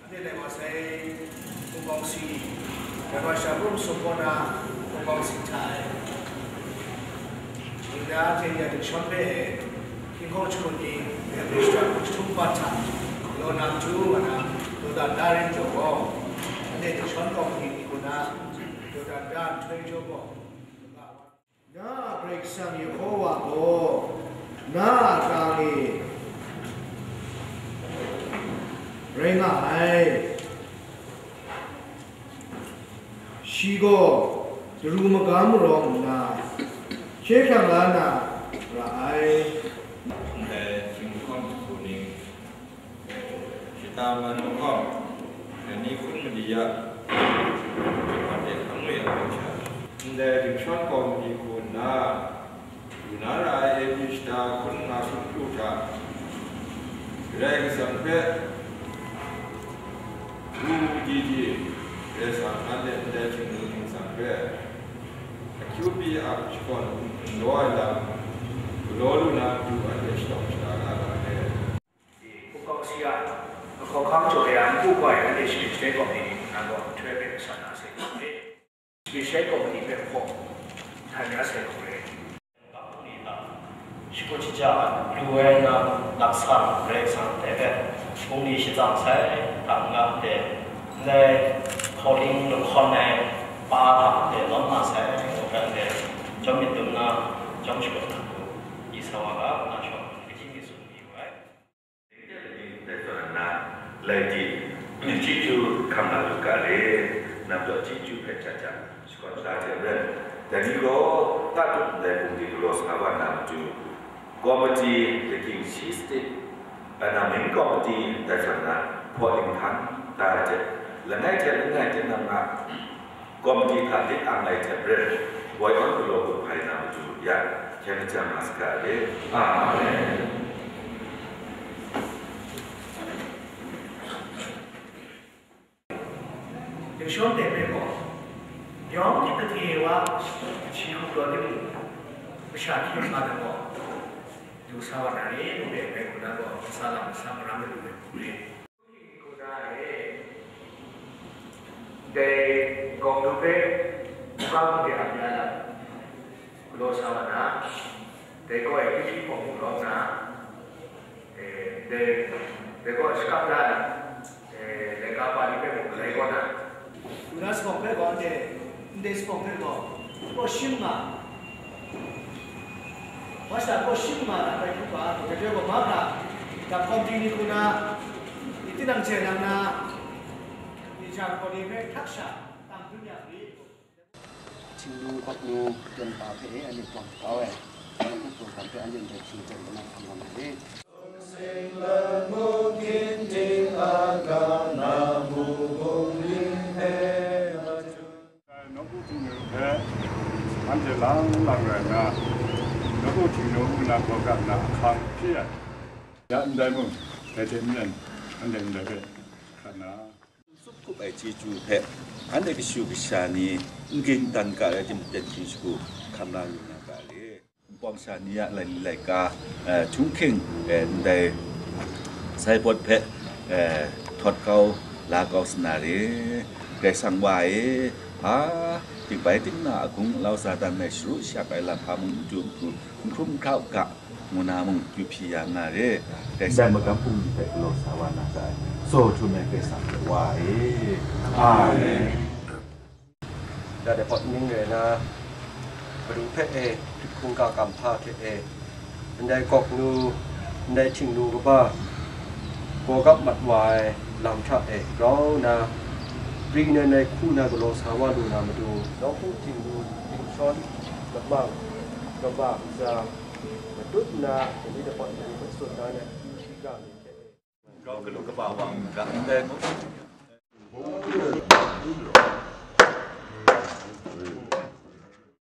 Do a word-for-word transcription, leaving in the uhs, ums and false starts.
Dai wa sai, Hpung Kawng Si, dai wa sha rum sum kaw na, Hpung Kawng Si hta e. Nda hte ya dingshawng hpe, hkying hkawng jahkut ni, ya dingshawng hkawng jahtum pat hta, law na matu wa na, dawdan da rin jaw gaw, anhte dingshawng kawng ni ni hku na, dawdan da nhtoi jaw gaw, Na a Karai Kasang Yehowa gaw na a ta e rai nga ai. Shi gaw daru magam rawng nna, hkye hkrang la na ra ai. Ndai hkying hkawng jahku ni, shata man mahkawng, dai ni hkun mali ya, jahpan de hkang lu yang hpe sha, ndai dingshawng kawng ni hku nna, lu na ra ai A B shata hkun nga hkun pru hta, Karai Kasang hpe wu di di, Karai Kasang anhte ndai hkying hkun hkying hpe, akyu pyi a shakawn n-, n-, law ai lam, galaw lu na matu anhte shadawn shada nga ga ai. Hpung Kawng Si a, hkawhkam jaw ya, n-gu kau ya, anhte sharin sharai kawmni ni hku na gaw, nhtoi hpe masha na sai hku re. Sharin sharai kawmni hpe hpaw, nhtan ya sai hku re. Hpung ni hta, shakut shaja lu ai na, laksan Karai Kasang hte hpe, hpung ni shatsang sai, hta n-ga hte, ndai hkawhling lahkawn ai pa hta hte lawm nga sai, ngu hpe anhte chyawm myit dum nna, chyawm shakut hta hku, i sa wa ga, nna shawng, ahkying mi tsun mayu ai. Dai zawn na, lai di, chyeju hkam na lu ga re, nam zawn chyeju hpe hkya hkya shakawn da hte maren, dai ni gaw, tatut ndai bungli galaw sa wa na matu, Komiti, Lakying Shi State, a na Ming Komiti, dai zawn na, hpaw linghkan da ai hte, langai hte langai tinang a, Komiti hta lit ang ai hte maren, woi awn galaw gun hpai na matu ya, hkyen lajang nga saga re. Amen. Dingshawng de hpe gaw, yawng hte kahte wa, shi hku galaw timung, masha hkying nga na gaw, du sa wa na re, ngu ai hku na gaw, sa lam masam maram lu ai hku re. Hku na e, dai gawng du hpe, hpa hku de ap ya lam, galaw sa wa na, dai gaw e, Kihti hpawng mung lawm na, e, dai, dai gaw e, shakap da lam, e, laika pa ni hpe mung galai kaw na, Yuda zuphpawng hpe gaw, ndai, ndai zuphpawng hpe gaw, hpaw shim nga, Wa sha gaw shim nga na bai hkrup ga, dai gaw mahkra, dap kawmti ni hku na, tinang hte nang na, ni jang gaw ni hpe hkrak sha, tang hkrum ya ri. Htingnu, Hpawknu, Tawng hpa hpe anhte pawng kau ai, Hpawknu program hpe anhte ndai hkying ten na hkam nga na rit. Nawku Htingnu hpe anhte lang lang rai nna, Nawku Htingnu nna hkawhkam na ahkang hpyi ai. Ya ndai mung, dai hte maren, anhte ndai hpe hkrat na, n-tsup hkup ai chyeju hpe, anhte kashu kasha ni n-gun dan ga ai hte maren hkying shagu hkam la lu na ga re. Npawng sha ni a laili laika, eh, htunghking, eh, ndai saipawt hpe, eh, htawt kau, la kau sa na re. Karai Kasang Wa e, hpa, ting bai ting na a gung alau sa dan ai sharu shak ai lam hpa mung n du n hkru, n hkrum n hkra u ga, ngu na mung akyu hpyi ya nga re. Karai Ndai Kasang magam bungli hpe galaw sa wa na ga ai, tsaw htum ai Karai Kasang Wa e. Amen. Ya de hpawt ning rai na, madu hpe e, hkungga kamhpa hte e, ndai gawk nu, ndai htingnu kaba, gaw gap mat wa ai lam hta e grau nna, pri nan ai hku na galaw sa wa lu na matu, nawku htingnu, dingshawng, lamang, kaba, ntsa, matut nna, dai ni lahpawt dai ni hpe tsun dan ai, akyu hpyi ga myit hte e. Grau galu kaba wa n ga ndai mung,